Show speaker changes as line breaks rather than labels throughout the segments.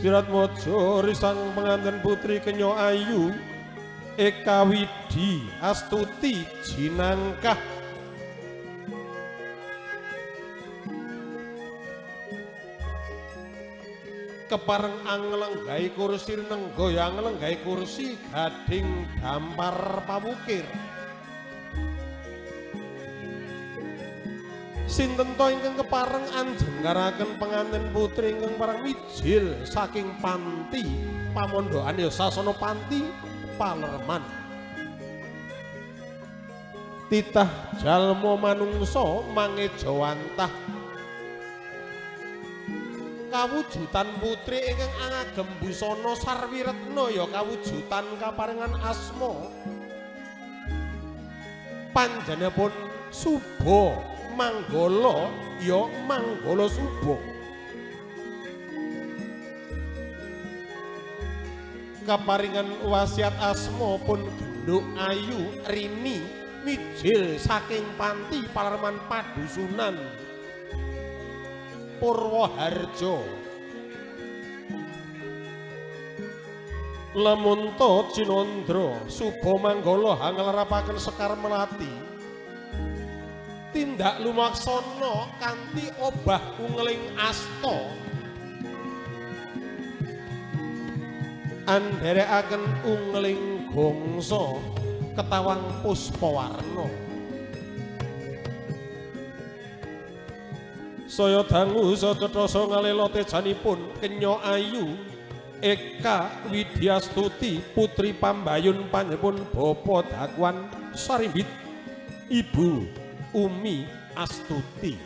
Siratmaja risang penganten putri Kenya Ayu Eka Widi Astuti Jinangkah. Kepareng anglenggahi kursi nenggo ya anglenggahi kursi gading dampar pawukir. Sinten to ingkang kepareng anjenggaraken penganten putri ingkang pareng mijil saking panti pamondokan ya sasana panti Palerman. Titah jalma manungsa mangejawantah kawujudan putri ingkang angagem busana sarwiretna ya kawujudan kaparingan asma. Panjenenganipun Suba Manggala ya Manggala Suba. Kaparingan wasiat asma pun Genduk Ayu Rini mijil saking panti Palerman Padusunan Purwoharjo. Lamun ta Cinandra Suba Manggala hanglerapaken sekar melati tindak lumaksana kanthi obah ungeling asta andherekaken ungeling gongsa ketawang puspawarna. Saya dangu sacetha ngalela tejanipun Kenya Ayu Eka Widyastuti putri pambayun panjenenganipun Bapa Dakwan Sarimbit Ibu Umi Astuti.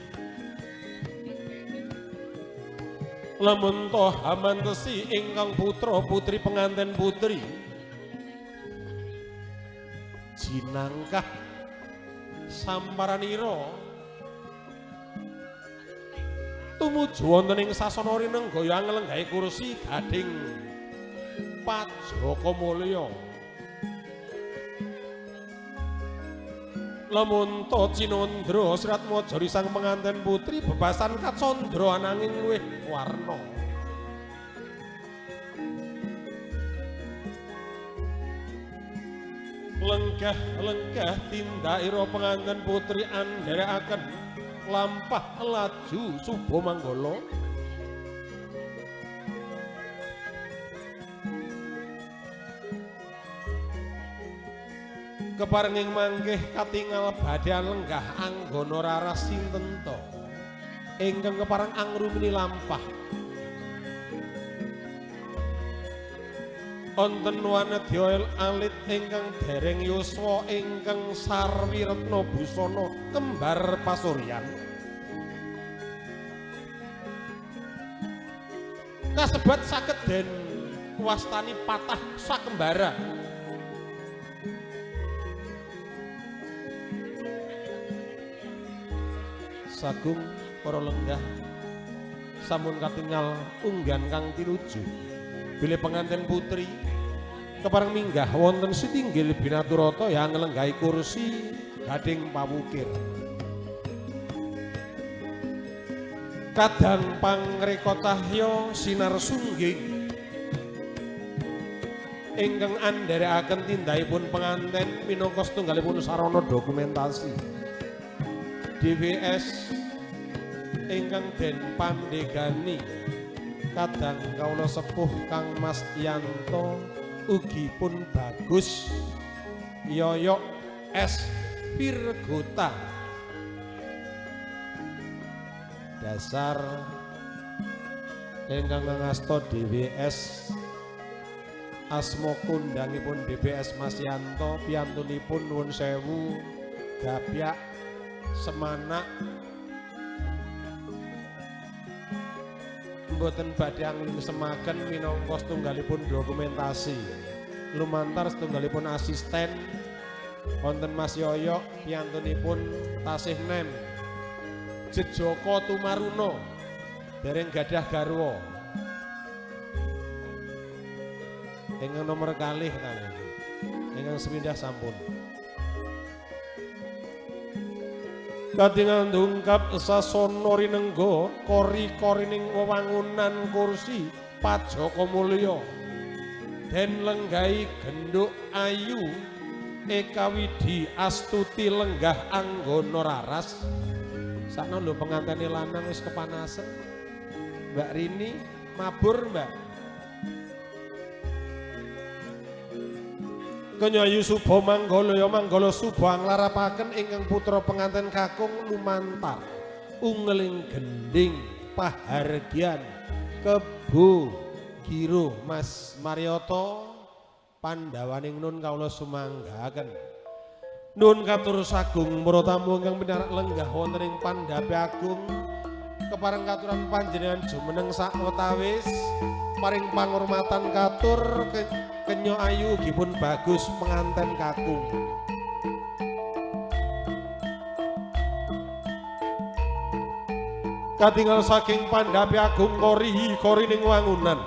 Lamun to hamantesi ingkang putra putri penganten putri Jinangkah samparanira tumuju wonten ing sasana rinenggaya nglenggahi kursi gading Pajaka Mulya. Lamun ta Cinandra Siratmaja risang penganten putri bebasan kacandra ananging luwih warna. Lenggah-lenggah tindakira penganten putri andherekaken lampah laju Suba Manggala. Keparenging mangkih katingal badhe lenggah anggana raras sinten ta ingkang kepareng angrumini lampah. Wonten wanedya alit ingkang dereng yuswa ingkang sarwiretna busana kembar pasuryan. Kasebat saged den wastani patah sakembara. Sagung para lenggah sampun katingal unggan kang tinuju bilih penganten putri kepareng minggah wonten sitinggil binaturata yang nglenggahi kursi gading pawukir. Kadang pangreka cahya sinar sungging ingkang andherekaken tindakipun penganten minangka setunggalipun sarana dokumentasi DWS ingkang den pandegani kadang kawula sepuh Kang Mas Yanto ugi pun bagus Yoyok S Virgota dasar ingkang ngasta DWS asma kondangipun DBS Mas Yanto piyantunipun nuwun sewu gapyak semanak mboten badhe angling semaken minangka setunggalipun dokumentasi lumantar setunggalipun asisten wonten Mas Yoyok piyantunipun tasih nem Jejaka Tumaruna dereng gadah garwa ingkang nomor kalih kalih ingkang sepindah sampun. Katingal dungkap sasana rinengga kori-korining wewangunan kursi Pajaka Mulya den lenggahi Genduk Ayu Eka Widi Astuti lenggah anggana raras. Sakno lho pengantene lanang wis kepanasen. Mbak Rini mabur Mbak. Kenyayu Suba Manggala ya Manggala Suba anglarapaken ingkang putra penganten kakung lumantar ungeling gending pahargyan kebo giro Mas Marioto pandhawaning nun kawula sumanggaken. Nun katur sagung para tamu ingkang pinarak lenggah wonten ing pandhape agung kepareng katuran panjenengan jumeneng sawetawis paring pangurmatan katur kenya ayu ugi pun bagus penganten kakung. Katingal saking pandhape agung kori korining wangunan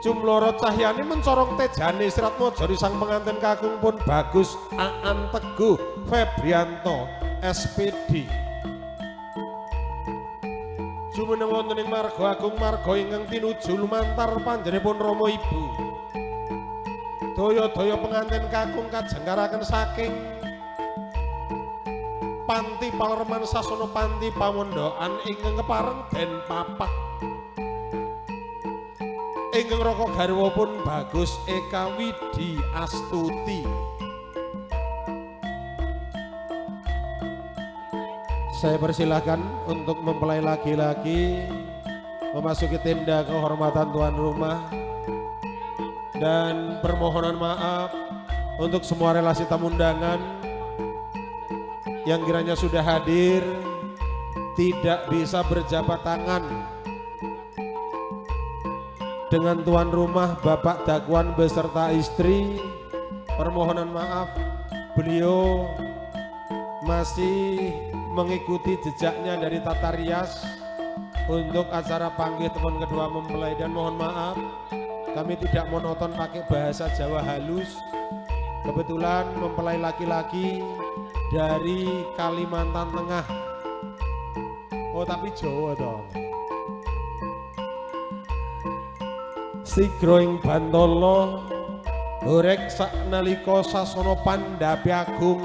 jumloro cahyane mencorong tejane Siratmajari sang penganten kakung pun bagus Aan Teguh Febrianto SPD. Jumeneng wonten ing marga agung marga ingkang tinuju lumantar panjenenganipun Rama Ibu. Daya-daya penganten kakung kajengkaraken saking panti palerman sasana panti pamondokan ingkang kepareng den papak. Ingkang raka garwa pun bagus Eka Widi Astuti. Saya persilahkan untuk mempelai laki-laki memasuki tenda kehormatan tuan rumah dan permohonan maaf untuk semua relasi tamu undangan yang kiranya sudah hadir tidak bisa berjabat tangan dengan tuan rumah Bapak Dakwan beserta istri. Permohonan maaf, beliau masih mengikuti jejaknya dari tata rias untuk acara panggih teman kedua mempelai, dan mohon maaf kami tidak monoton pakai bahasa Jawa halus. Kebetulan mempelai laki-laki dari Kalimantan Tengah. Oh tapi Jawa dong. Sigra ing Bantala horeg saknalika sasana pandhape agung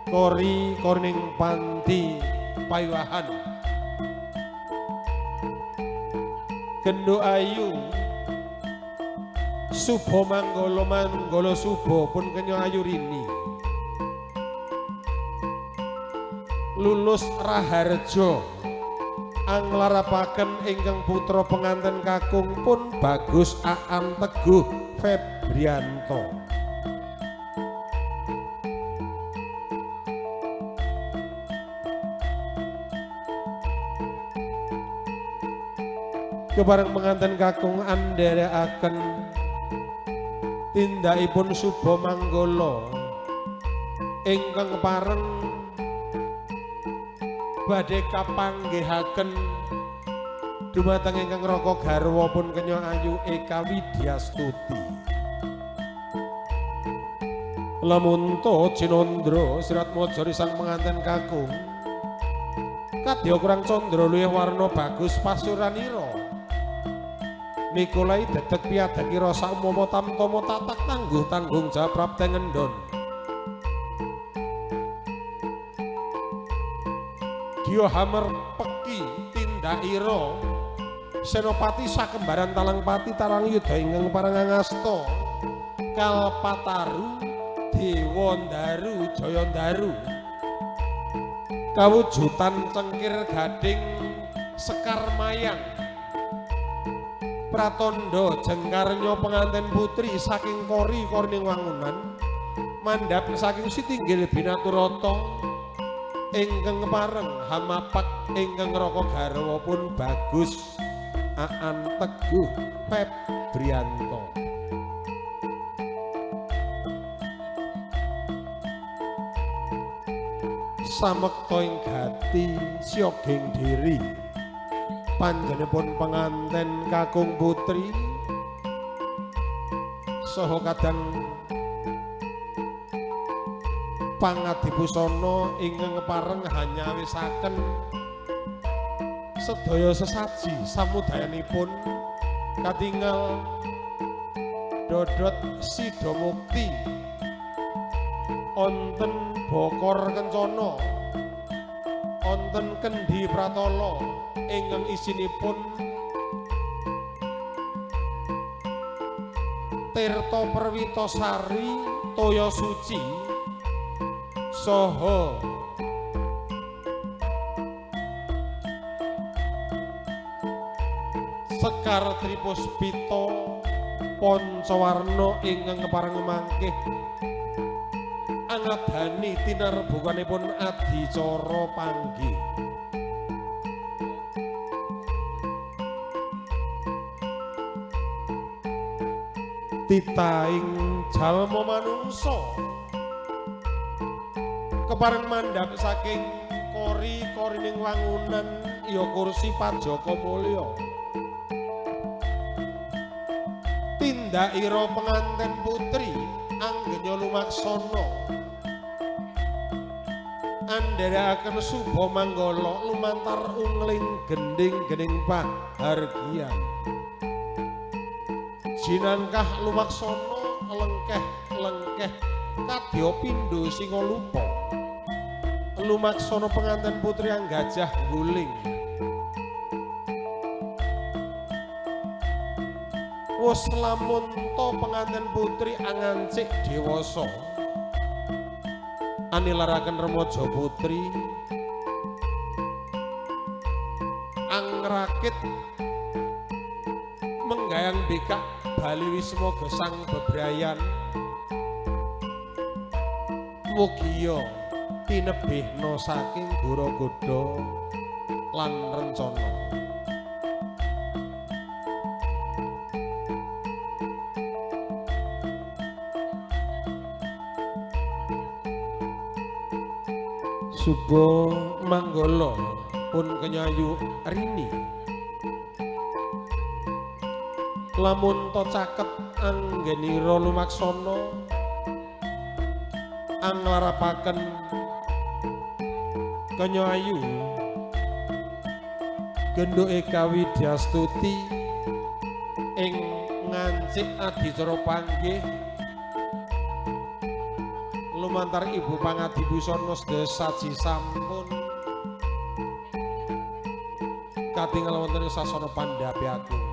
kori korning panti payuwahan. Genduk Ayu Suba Manggala Manggala Suba pun kenya ayu rini lulus Raharjo anglarapaken ingkang putra penganten kakung pun bagus Aan Teguh Febrianto. Kepareng penganten kakung andherekaken tindakipun Suba Manggala ingkang kepareng badhe kapanggihaken dumateng ingkang raka garwa pun kenya ayu Eka Widyastuti. Lamunto Cinandra Siratmajari sang penganten kakung kadya kurang candra luwih warna bagus pasuranira Nikolai dedeg piadakira saumama tamtama tatak tangguh tanggung jawab prapte ngendon. Gyo Hammer peki tindakira Senopati sakembaran Talangpati Tarang Yuda ingkang parangangasta Kalpataru Dewandaru Jayandaru kawujudan cengkir gading sekar mayang pratandha jengkarnya pengantin putri saking kori korning wangunan mandhap saking sitinggil binaturata ingkang kepareng hamapak ingkang raka garwa pun bagus Aan Teguh Febrianto. Samekta ing gati siyoging diri panjenenganipun penganten kakung putri saha kadang pangadibusana ingkang kepareng hanyawisaken Sedaya sesaji samudayanipun katingal dodot sidomukti onten bokor kencana wonten Kendhi Pratala ingkang isinipun Tirta Perwitasari Toya Suci saha Sekar Tripuspita Pancawarna ingkang kepareng mangkih angadani tinarbukanipun adicara panggih. Titahing jalma manungsa kepareng mandhap saking kori-korining wangunan ya kursi pajaka mulya. Tindakira penganten putri anggenya lumaksana andherekaken suba manggala lumantar ungling gendhing-gendhing pahargyan. Jinangkah lumaksana lengkeh-lengkeh kadya pindho singalupa. Lumaksana penganten putri anggajah guling. Wus lamun ta penganten putri angancik dewasa anilaraken remaja putri angrakit menggayang bikak bali wisma gesang bebrayan mugia tinebihna saking gora-godha lan rencana. Suba manggala pun kenyayu rini lamun ta caket anggenira lumaksana anglarapaken kenyayu genduk Eka Widyastuti ing ngancik adicara panggih lumantar ibu pangadibusana sedaya saji sampun katingal wonten ing sasana pandhapi agung.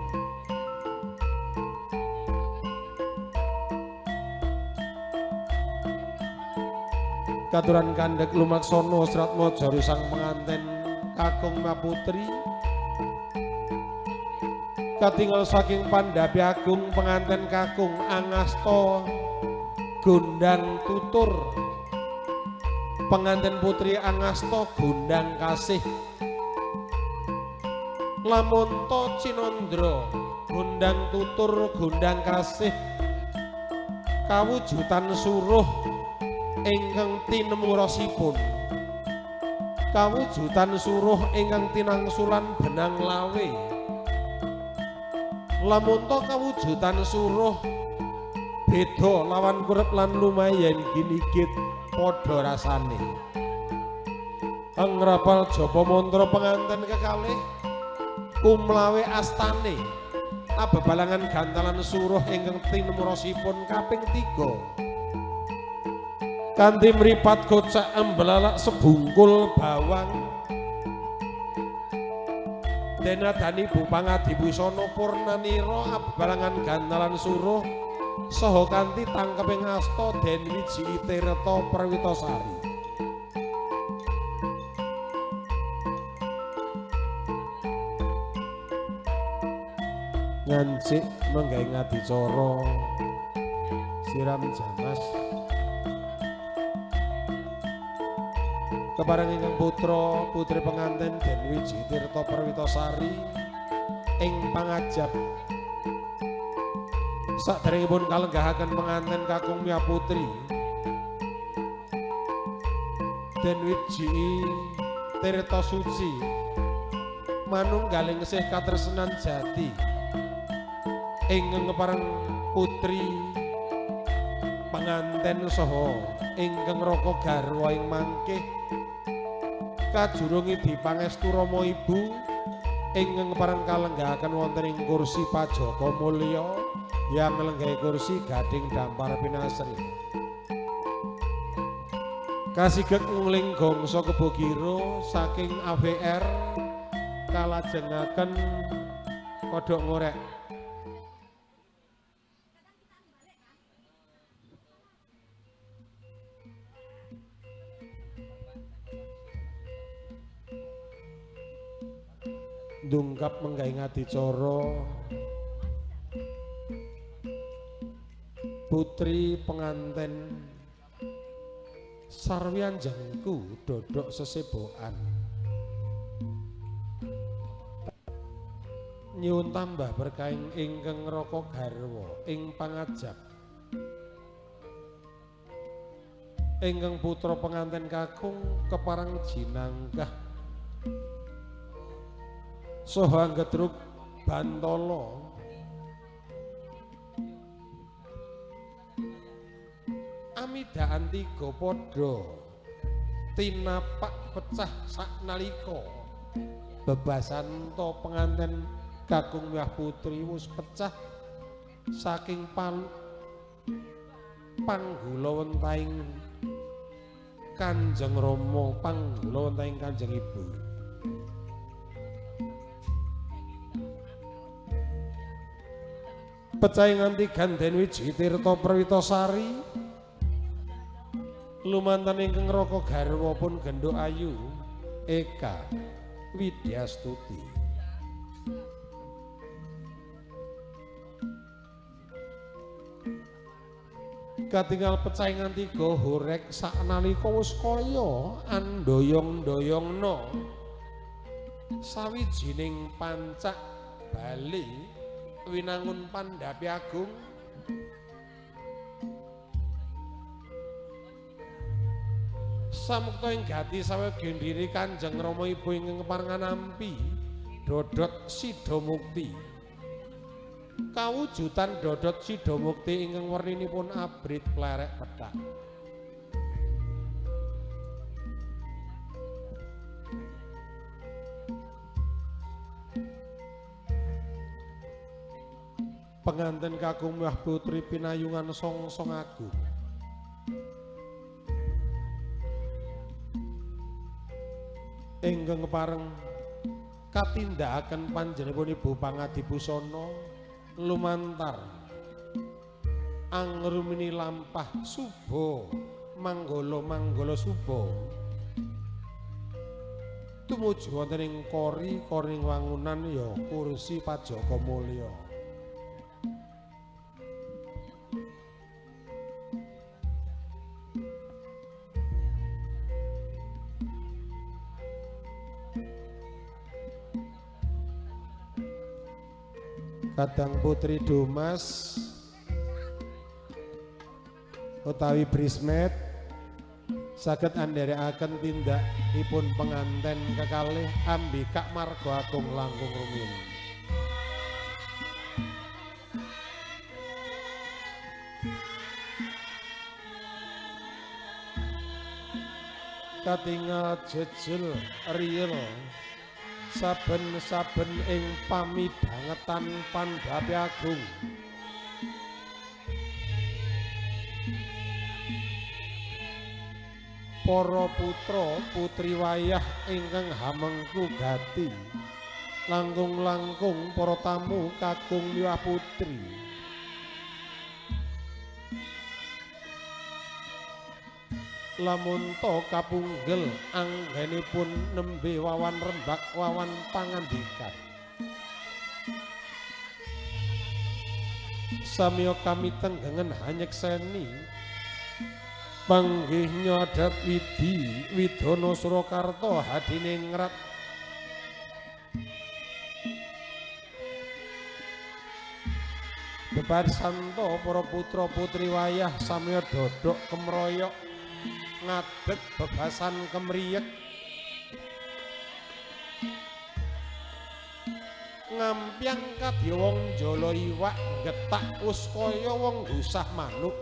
Katuran kandhek lumaksana Sratmaja sang penganten kakung maputri katingal saking pandhapi agung penganten kakung angasta gondang tutur penganten putri angasta gondang kasih lamunta cinandra gondang tutur gondang kasih kawujudan suruh ingkang tinemu rasipun kawujudan suruh ingkang tinangsulan benang lawe lamunta kawujudan suruh beda lawan kurep lan lumayan ginigit padha rasane. Angrapal japa mantra penganten kekalih kumlawe astane abebalangan gantalan suruh ingkang tinemu rasipun kaping 3 kanthi mripat kocak embelalak sebungkul bawang denadani ibu pangadibusana purnanira abebalangan gantalan suruh saha kanthi tangkeping asta Den Wiji Tirta Perwitasari. Ngancik menggawe ngadicara siram jamas kepareng ingkang putra putri penganten Den Wiji Tirta Perwitasari ing pangajap saderengipun kalenggahaken penganten kakung mia putri Den Wiji Tirta Suci manunggaling sih katresnan jati ingkang kepareng putri penganten saha ingkang raka garwa ing mangkih kajurungi dipangestu rama ibu Ingkang kepareng kalenggahaken wonten ing kursi Pajaka Mulya yang nglenggahi kursi Gading Dampar Pinasri. Kasigek ngling gongso Kebogiro saking AVR kalajengaken kodhok ngorek. Dungkap menggahi ngadicara putri penganten sarwian jengku dodok sesebokan nyuwun tambah berkaing ingkang raka garwa ing pangajap ingkang putra penganten kakung keparang jinanggah soha anggetruk bantala amidaan tiga padha tinapak pecah saknalika bebasanta penganten kakung miwah putri wus pecah saking panggulawentahing Kanjeng Rama panggulawentahing Kanjeng Ibu. Pecah nganti ganden wiji tirta Perwitasari lumantan ingkang raka garwa pun genduk ayu Eka Widyastuti. Katingal pecah nganti horek saknalika wis kaya andoyong-doyongna sawijining pancak bali winangun Pandhapi Agung samukta ing gati sawegendiri Kanjeng Rama Ibu ingkang keparengan nampi dodot Sidomukti. Kawujudan dodot Sidomukti ingkang werninipun abrit plerek pethak. Penganten kakung miwah putri pinayungan songsong agung. Ingkang kepareng katindakaken panjenenganipun Ibu Pangadibusana lumantar angrumini lampah suba manggala manggala suba tumuju wonten ing kori koring wangunan ya kursi Pajaka Mulya. Kadang putri Domas utawi Brismet saged andherekaken tindakipun penganten kekalih ambikak marga agung langkung rumiyin. Katingal jejel riyel saben-saben ing pamidhangetan Pandhapi Agung. Para putra putri wayah ingkang hamengku gati langkung-langkung para tamu kakung miwah putri. Lamun to kapunggel anggenipun nembe wawan rembak wawan pangandikan. Samya kami tenggengen hanyekseni panggih nyadat widi widana Surakarta hadiningrat. Bebasanto para putra putri wayah samya dodok kemroyok ngadeg bebasan kemriyek ngampyang kadya wong jala iwak getak wis kaya wong gusah manuk.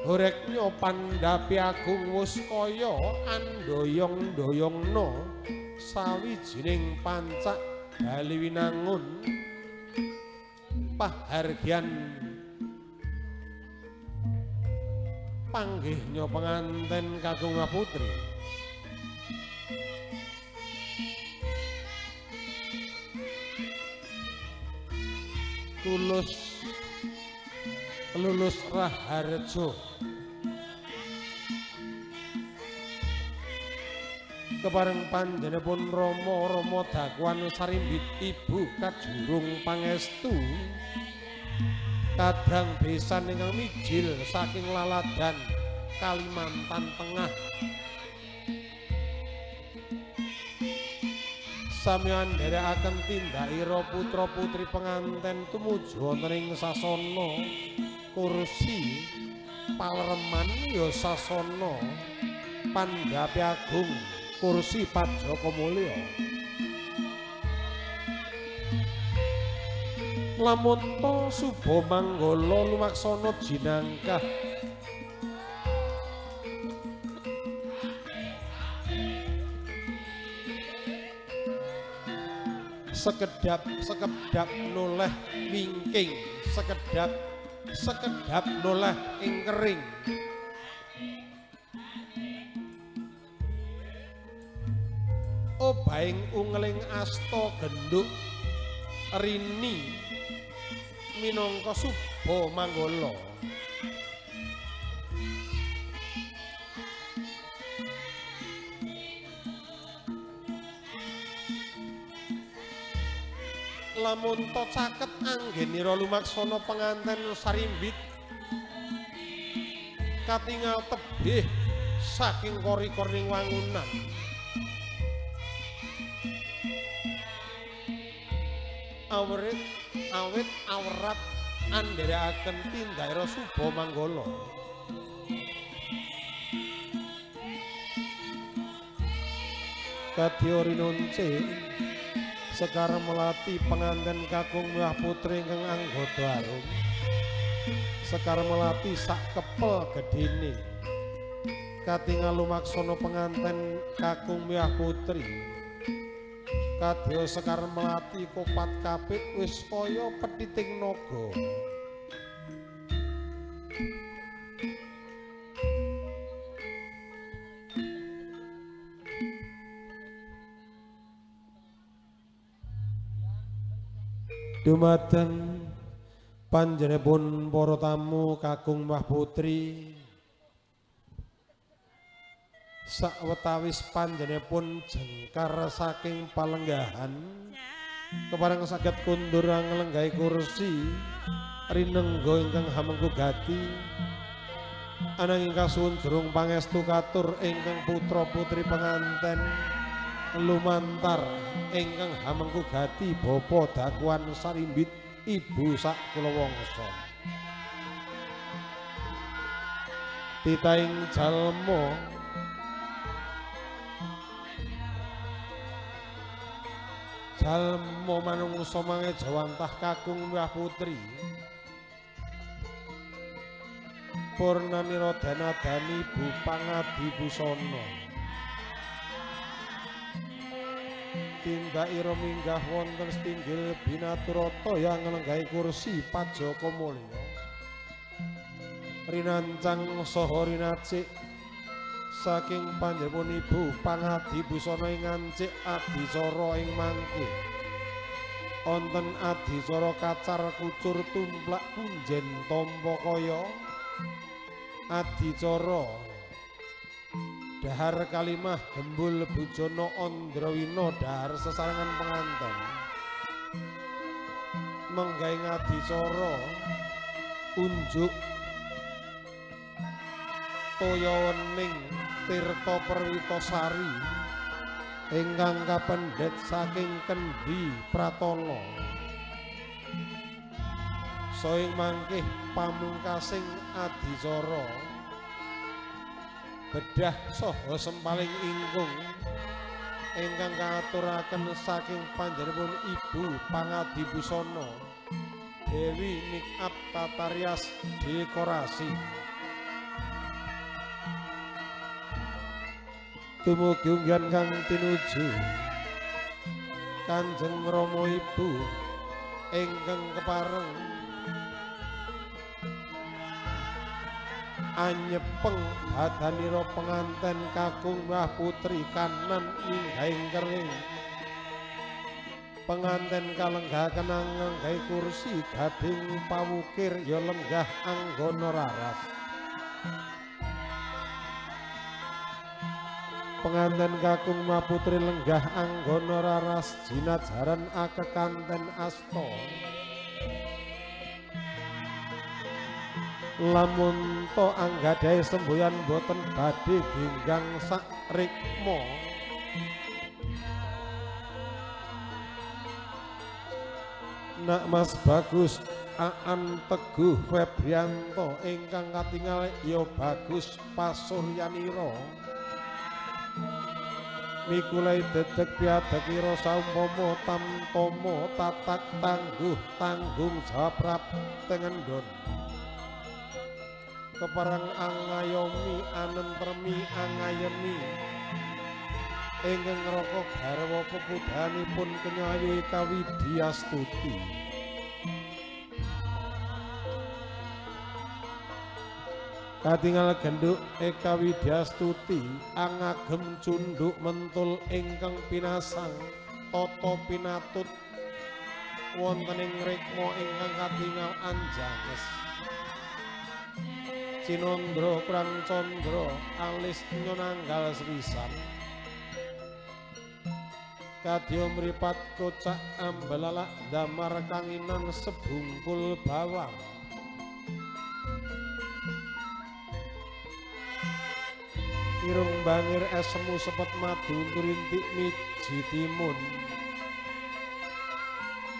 Horeknya Pandhapi Agung wis kaya andoyong-doyongna sawijining pancak Baliwinangun pahargyan panggihnya penganten kakung putri. Tulus lulus raharjo kepareng panjenenganipun Rama Dakuan Sarimbit Ibu kajurung pangestu kadang besan ingkang mijil saking Laladan Kalimantan Tengah. Sami andherekaken tindakira putra putri penganten tumuju wonten ing sasana kursi palereman ya sasana pandhapi agung kursi Pajaka Mulya. Lamun ta suba manggala lumaksana jinangkah sekedap sekedap noleh wingking, sekedap sekedap noleh ing kering. Obaing ungeling asta genduk rini minangka suba manggala. Lamun ta caket anggenira lumaksana penganten Sarimbit katingal tebih saking kori-koring wangunan. Awrit awit awrat andherekaken tindakira suba manggala. Kadya rinunce Sekar Melati penganten kakung miwah putri ingkang anggada arum. Sekar Melati sak kepel gedhene katingal lumaksana penganten kakung miwah putri. Kadya Sekar Melati kopat kapit wis kaya pethiting naga. Dumateng panjenenganipun para tamu kakung miwah putri sawetawis panjenenganipun jengkar saking palenggahan kepareng saged kundur nglenggahi kursi rinengga ingkang hamengku gati ananging kasuwun jrung pangestu katur ingkang putra putri penganten lumantar ingkang hamengku gati Bapa Dakuan Sarimbit Ibu sak kulawangsa. Titahing jalma jalma manungsa mangejawantah kakung miwah putri purnanira danadani Bu pangadi busana. Tindakira minggah wonten setinggil binaturata yang nglenggahi kursi Pajaka Mulya. Rinancang saha rinacik saking panjenenganipun Ibu pangadi busana ing ngancik adicara ing mangke. Wonten adicara kacar kucur tumplak punjen tampa kaya adicara dahar kalimah gembul bujana andrawina dahar sesarengan penganten. Menggae adicara unjuk toya wening tirta perwitasari ingkang kapendhet saking Kendhi Pratala. Saing mangkih pamungkasing adicara bedah saha sempaling ingkung ingkang kaaturaken saking panjenenganipun Ibu pangadi busana Dewi Make Up Tata Rias Dekorasi. Dumugi unggihan kang tinuju Kanjeng Rama Ibu ingkang kepareng anyepeng badanira penganten kakung wah putri kanan minggahing kering. Penganten kalenggahaken anggahe kursi gading pawukir ya lenggah anggana raras. Penganten kakung mah putri lenggah anggana raras jinajaran akekanten asta. Lamun to anggadhahi semboyan boten badhe ginggang sak rikma. Nak Mas Bagus Aan Teguh Febrianto ingkang katingal ya Bagus Pasuryanira. Mikulai dedeg piadekira saumpama tamtama tatak tangguh tanggung jawab tengendon. Kepareng angayomi anentremi angayemi ingkang ngraka garwa pepudhanipun Kenyayu Eka Widyastuti. Katingal genduk Eka Widyastuti angagem cunduk mentul ingkang pinasang tata pinatut wonten ing rikma ingkang katingal anjanges. Cinandra kurang candra alis nyonanggal sepisan. Kadya mripat kocak ambelalak damar kanginan sebungkul bawang. Irung bangir esemu sepet madu ngrintik miji timun.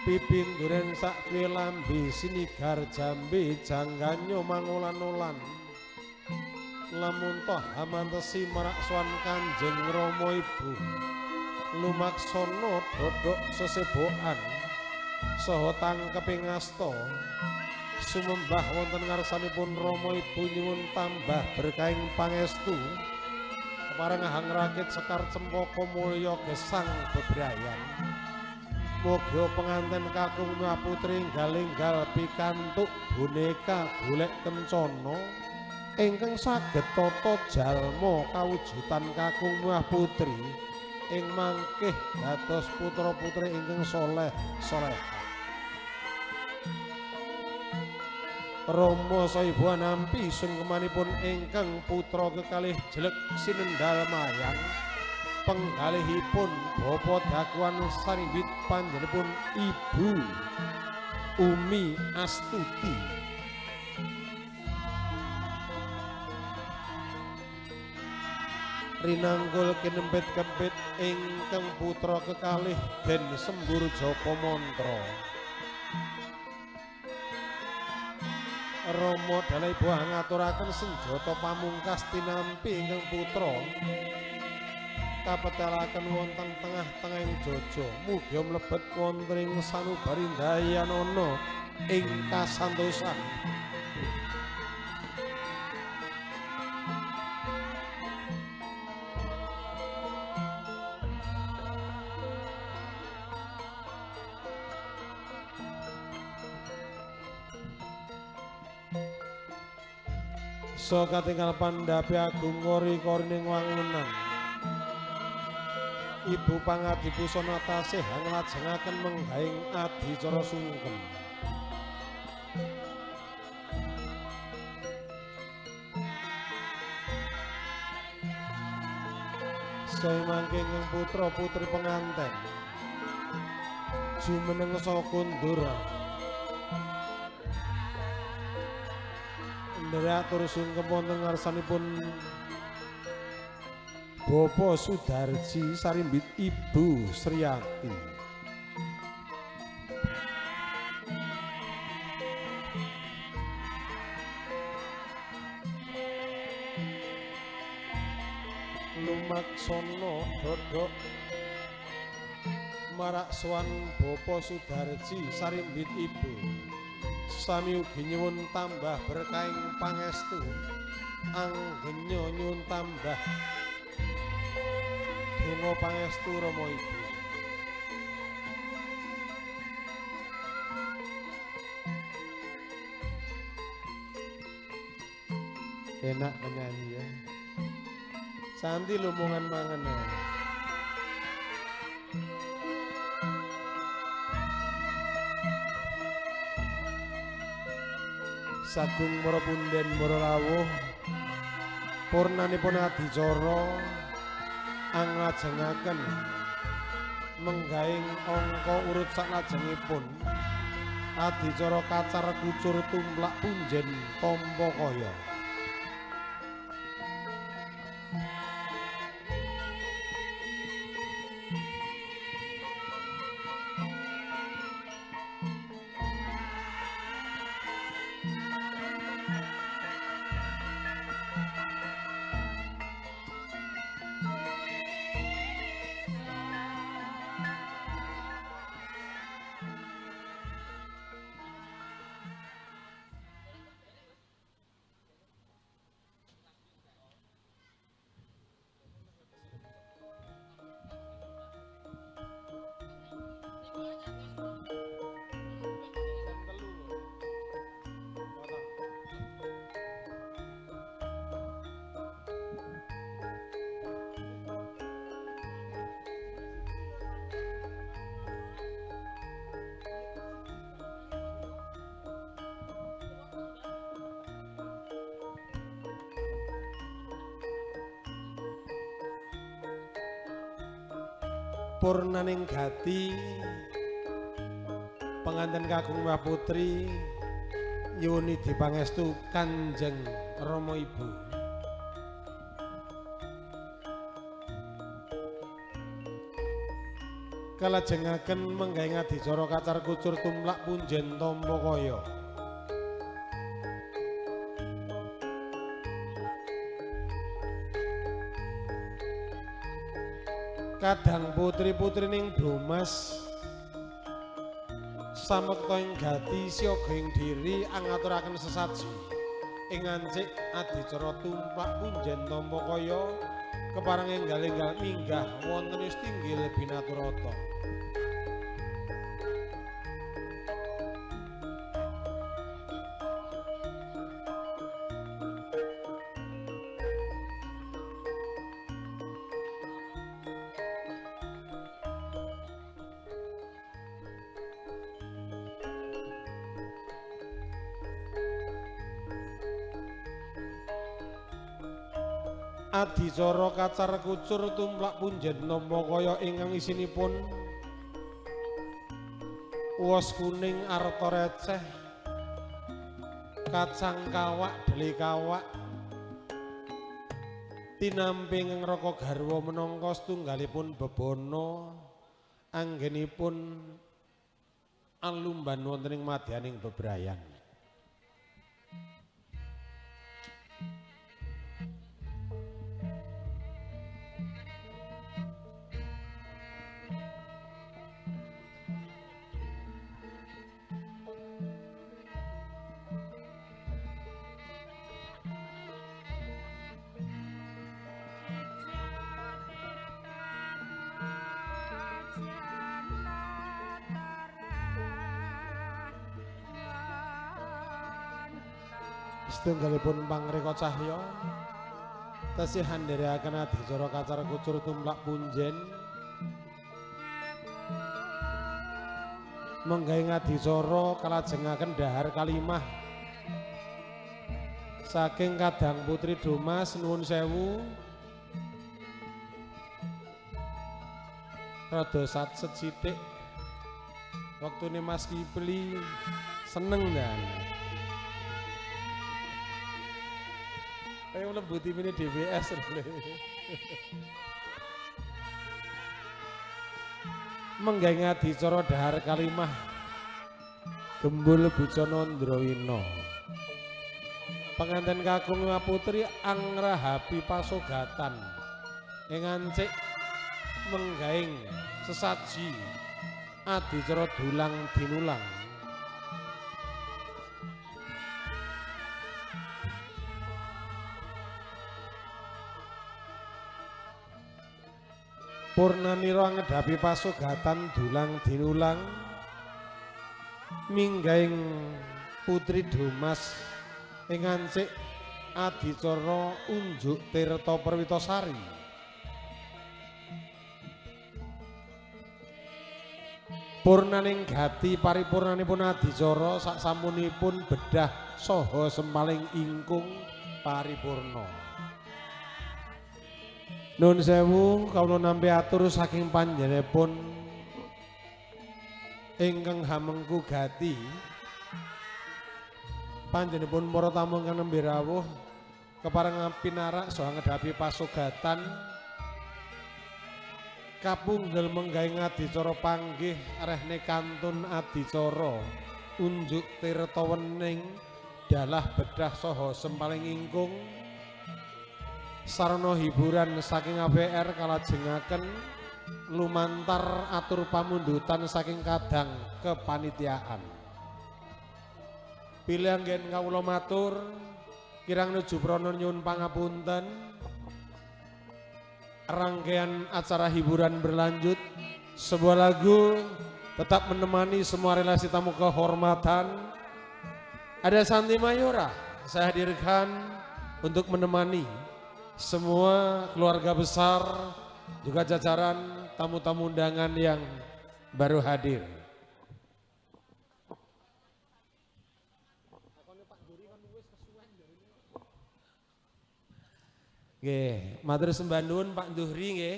Pipi duren sak kuwe lambe sinigar jambe jangganyo mangolan-olan. Lamun toh hamantesi marak sowan Kanjeng Rama Ibu. Lumaksana dodok sesebokan saha tangkeping asta sumembah wonten ngarsanipun Rama Ibu nyuwun tambah berkahing pangestu. Kepareng hangrakit sekar cempaka mulya gesang bebrayan. Muga penganten kakung mah putri enggal-enggal pikantuk boneka golek kencana ingkang saged tata jalma kawujudan kakung mah putri ing mangkih dados putra-putri ingkang soleh solehah. Rama saha ibu nampi sungkemanipun ingkang putra kekalih jelek sinendal mayang penggalihipun bapa dakuan sarimbit panjenenganipun Ibu Umi Astuti. Rinanggul kinempit-kempit ingkang putra kekalih Den Sembur Japa Mantra. Rama dalah ibu ngaturaken senjata pamungkas tinampi ingkang putra kapetelaken wonten tengah-tengahing jaja. Mugi mlebet wonten ing sanubarindayanana ing kasantosan. So katingal pandhapi agung kori-korining wangunan. Ibu pangadi busana tasih nglajengaken menggahing adicara sungkem. Saya mangke ingkang putra putri penganten jumeneng saha kondur. Nderek atur sungkem wonten ngarsanipun Bapak Sudarji sarimbit Ibu Sriati. Lumaksana dodok marak sowan Bapak Sudarji sarimbit Ibu. Sami ugi nyuwun tambah berkahing pangestu. Anggenya nyuwun tambah donga pangestu Rama Ibu. Enak penyanyi ya. Santi lumungan mangan ya. Sagung para punden para rawuh purnanipun adicara anglajengaken menggaing angka urut saklajengipun adicara kacar kucur tumplak punjen tampa kaya. Purnaning gati penganten kakung wa putri nyuwun dipangestu Kanjeng Rama Ibu. Kalajengaken menggaing adicara kacar kucur tumlak punjen tampa kaya. Kadang putri-putrining Domas samekta ing gati siaga ing diri angaturaken sesaji ing ngancik adicara tumplak punjen tampa kaya kepareng enggal-enggal minggah wonten ing tinggil binaturata. Adicara kacar kucur tumplak punjen nampa kaya ingkang isinipun uos kuning arta receh kacang kawak dele kawak tinampi ing neraka garwa menangka setunggalipun bebana anggenipun alumban wonten ing madyaning bebrayan. Setunggalipun pangreka cahya tesih andherekaken adicara kacar kucur tumplak punjen menggaing adicara kalajengaken dhahar kalimah saking kadang putri Domas nuwun sewu rada satset sithik wektune Mas Kipli seneng dan ayo mlebu timine DBS. Menggaing adicara dhahar kalimah gembul bujana Ndrawina. Penganten kakung wa putri angrahapi pasogatan ing ngancik menggaing sesaji adicara dulang dinulang. Purnanira ngedhapi pasogatan dulang dinulang minggaing putri Domas ing ngancik adicara unjuk tirta Perwitasari. Purnaning gati paripurnanipun adicara saksampunipun bedah saha sempaling ingkung paripurna. Nun sewu kawula nampi atur saking panjenenganipun ingkang hamengku gati. Panjenenganipun para tamu ingkang nembe rawuh kepareng pinarak saha ngedhapi pasugatan kapunggel menggaing adicara panggih rehne kantun adicara unjuk tirta wening dalah bedah saha sempaling ingkung sarana hiburan saking AVR kalajengaken lumantar atur pamundutan saking kadang kepanitiaan. Pilih anggen kawula matur kirang nuju prana nyuwun pangapunten. Rangkaian acara hiburan berlanjut, sebuah lagu tetap menemani semua relasi tamu kehormatan. Ada Santi Mayora saya hadirkan untuk menemani semua keluarga besar, juga jajaran tamu-tamu undangan yang baru hadir. Nggih, matur sembah nuwun Pak Duhri nggih.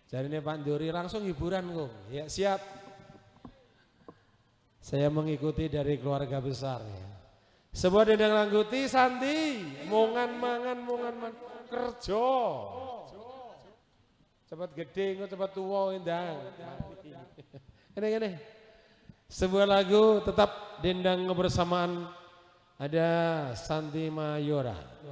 Jarine Pak Duhri langsung hiburan kok. Ya, siap. Saya mengikuti dari keluarga besar ya. Sebuah dendang langguti Santi, mongan mangan mongan man kerja. Cepat gede engko cepat tuwa endang. Ngene. Sebuah lagu tetap dendang kebersamaan ada Santi Mayora.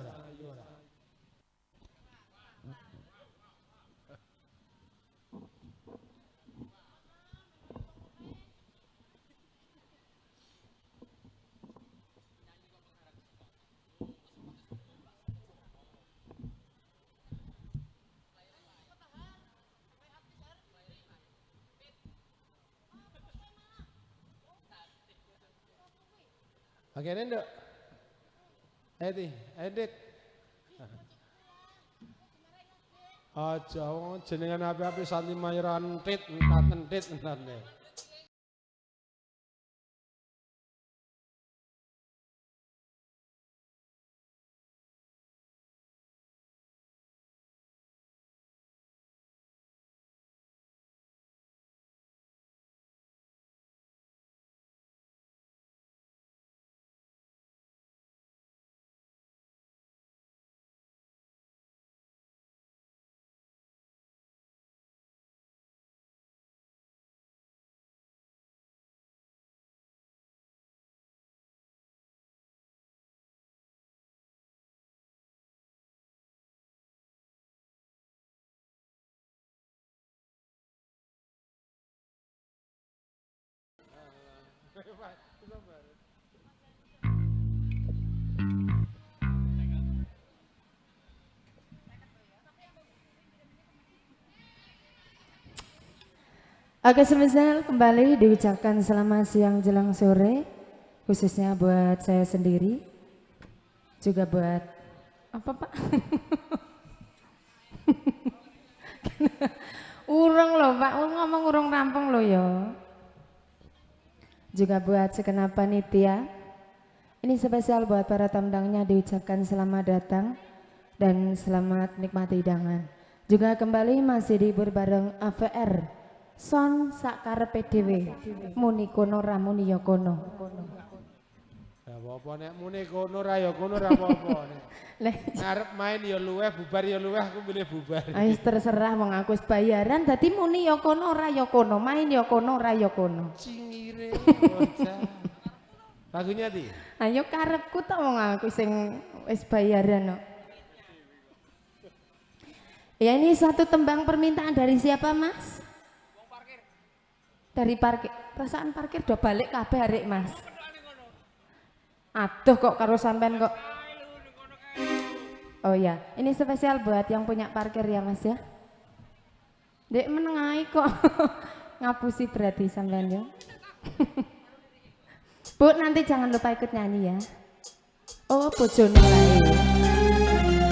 Oke, Nendo. Ayo, edit. Aja wong jenengan api-api Santi Mayora entit entat entit entat.
Oke, semisal kembali diucapkan selamat siang jelang sore, khususnya buat saya sendiri, juga buat apa Pak? Urung loh Pak, ngomong urung rampung loh yo. Juga buat segenap panitia. Ini spesial buat para tamu-tamunya diucapkan selamat datang dan selamat nikmati hidangan. Juga kembali masih dihibur bareng AVR Son sakarepe dhewe muni kono ra muni ya kono.
Ya apa-apa nek muni kono ra ya kono ra apa-apa nek. Arep main ya luweh, bubar ya luweh, aku milih bubar.
Wis terserah wong aku wis bayaran dadi muni ya kono ra ya kono, main ya kono ra ya kono.
Cingire bocah. Lagunya di?
Ayo karepku tok wong aku sing wis bayaran kok. Ya ini satu tembang permintaan dari siapa Mas? Dari parkir, perasaan parkir udah balik kabeh arek Mas. Aduh kok karo sampean kok. Oh ya, ini spesial buat yang punya parkir ya Mas ya. Dek menengahi kok. Ngapusi berarti sampean ya. Bu, nanti jangan lupa ikut nyanyi ya. Oh, bojone lae.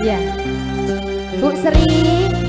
Ya. Bu Sri.